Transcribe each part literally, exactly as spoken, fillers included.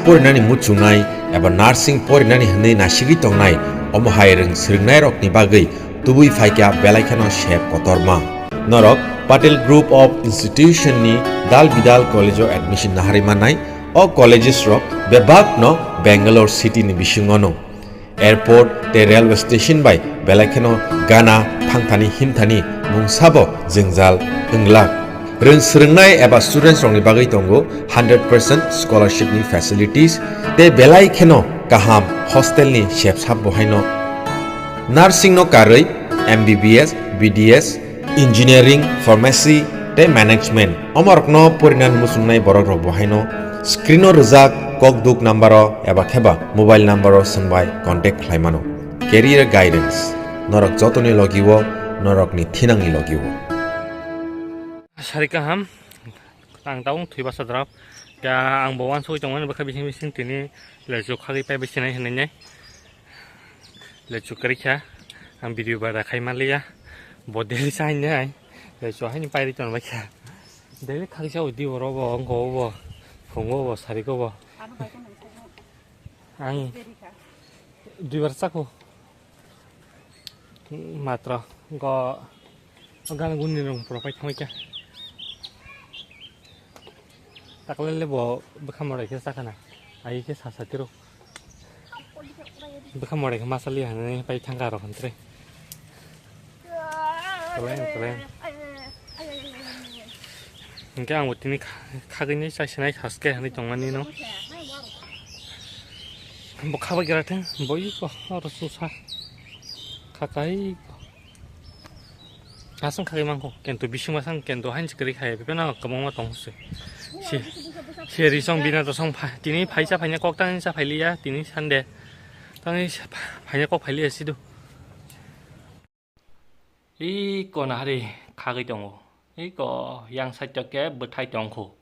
porinani muchungnai eba nursing porinani hwnwi nasigwi tongnai, omo hai rwng swrwngnairokni bagwi tubui phaikha belai kheno sep kotorma. Norok Patel Group of Institution ni dal bidal college o admission naharwi mannai. O colleges rok bebak no Bangalore city ni bisingo no. Airport tei railway station bai belai kheno gana thangthani himthani mungsabo jwngjal wngla. Rwng swrwngnai eba students rokni bagwi tongo hundred percent scholarship ni facilities tei belai kheno kaham hostel ni sepsap bo haino. Nursing no karwi M B B S, B D S, engineering, pharmacy tei management omorokno porinani muchungnai borok rok bo haino screen o rijak kokduk number o eba kheba mobile number o swngbai contact khlai mano. Career guidance norok jotoni logi o, norokni thinangni logi o. Sari kaham, ang tabuk thwi basa drap. Ya ang bo wansugwi tongmani bwkha bising bising tini lechu khagwi pai bisinai hinwi nai. Lechu kwrwi kha, ang video bai rakhai manliya. Bo daily chainai. Lechu haini pairi tong bai kha. Daily khagwi sa udi oro bo, wngkho bo, phungo bo, sariko bo. Ang duibar chakho. Matro go gana guni rong pura pai thangkha. Taklele bo bwkha morai khe sakhana. Ai khe sasa tiro. Bwkha morai khe masali hanai pai thangka rok hantre. Kalen, kalen. Hingke ang bo tini kha-, khagini chaisinai haske hinui tongmani no. Bo khabai gra theng, bo iko, oro susa. Khakai. Aswng khagwi mangkho, kento bising masang kento hain sikri khai, bebeno kwbangma tong se. Si, si risong bina to song pha, tini phaisa phaina kok tang sa phailiya, tini Sunday. Tang sa pha-, phaina kok phailiya sidu. Iko nahari khagwi tongo. Iko yang side o khe bwthai tongkho.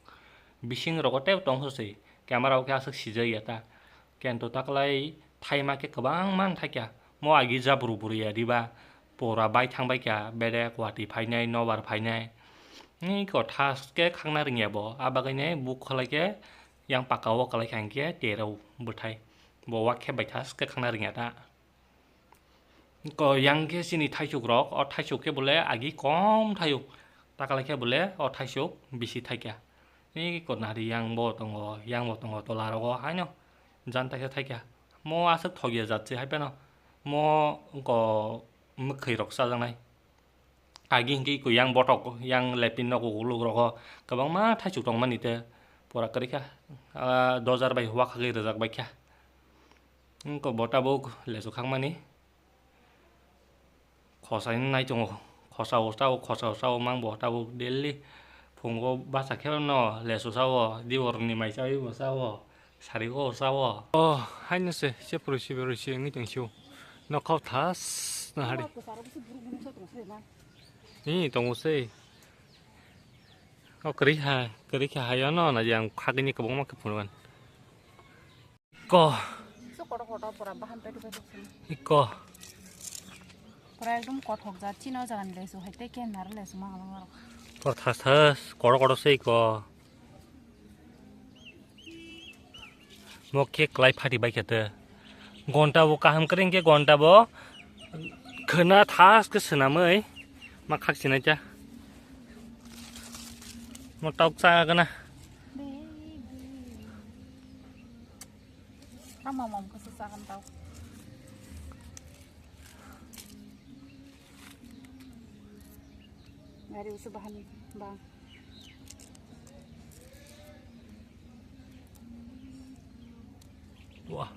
Bising rogo tei tongkho se. Camera o khe aswk sijak ya ta. Kento taklai thaima khe kwbangma thakya. Mo agi jabru buru ya diba. Pura bai thang bai kya. Bedek watwi phainai, nobar phainai. Iko thas khe khakna ringya bo. A bagwi nai buk khlai khe yang paka o kwlai kha hinkhe terao bwthai. Bo wak khe bai thas khe khakna ringya ta. Ko yang khe chini thaisuk rok, o thaisuk khe bole agi kom thayuk, takalai khe bole o thaisuk bisi thaikya. Ni ko nari yang bo tongo, yang bo tongo tola rogo haino janta khe thaikya. Mo aswk thokya jat se hai phano. Mo ko mwkhwi rok chajaknai. Agi hinkhe iko yang botok, yang lepin nok ukuluk rogo kwbangma thaisuk tongmani te pura kwrwi kha. Ah, dojar bai huwa khagwi rwjak bai kha. Wngkha bo tabuk lesu khakmani. Khosai nai tongo. Khosao sao, khosao sao mang bo tabuk daily. Phungo basa khe no lesu sao, diborni mai chawi bo sao, sari go sao. Oh, haino se, se puru si puru si wngwi tong sio. Nokhao thas na hari. Ni tongo se. O kwrwi ha, kwrwi kha hayo no na yang khagini kwbangma khe phunukgan. Ko. So kotor kotor pura bahan petu petu sini. Iko. Pura ekdom kothok jat chino jagan lesu hai tei ken naro lesu mang mang rok. Por thas thas kotor kotor se iko. Mo khe klai phati bai khe te. Gonta bo kaham kring khe gonta bo khwna thas khe swnamwi ma khak sinai cha. Mo tauk cha gana. Ama mom ko sa kan tau. Ngari usu bahan bang. Wah.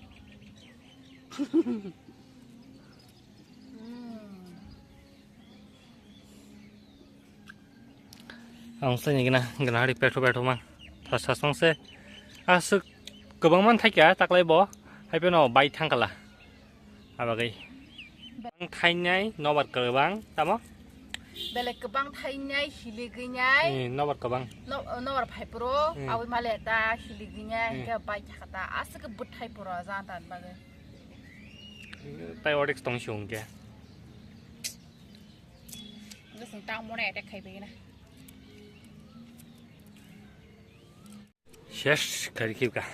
Ang sini gina, gina hari petho petho mang. Thas thas mang se. Aswk kwbang man thaikya taklai bo. Hai phano bai thangkala. Abagwi. Ang thainai nobar kwbang tamo? Belek kwbang thainai hiligwinai. Eh, nobar kwbang. No-, nobar phai puro, hmm, awi male ta hiligwinai, hmm, hingke bai thakata. Aswk bwthai puro janta bagwi. Tai odex tong si hwnkhe. Bwswng tamo na attack khai bai na. Ses kari kipka.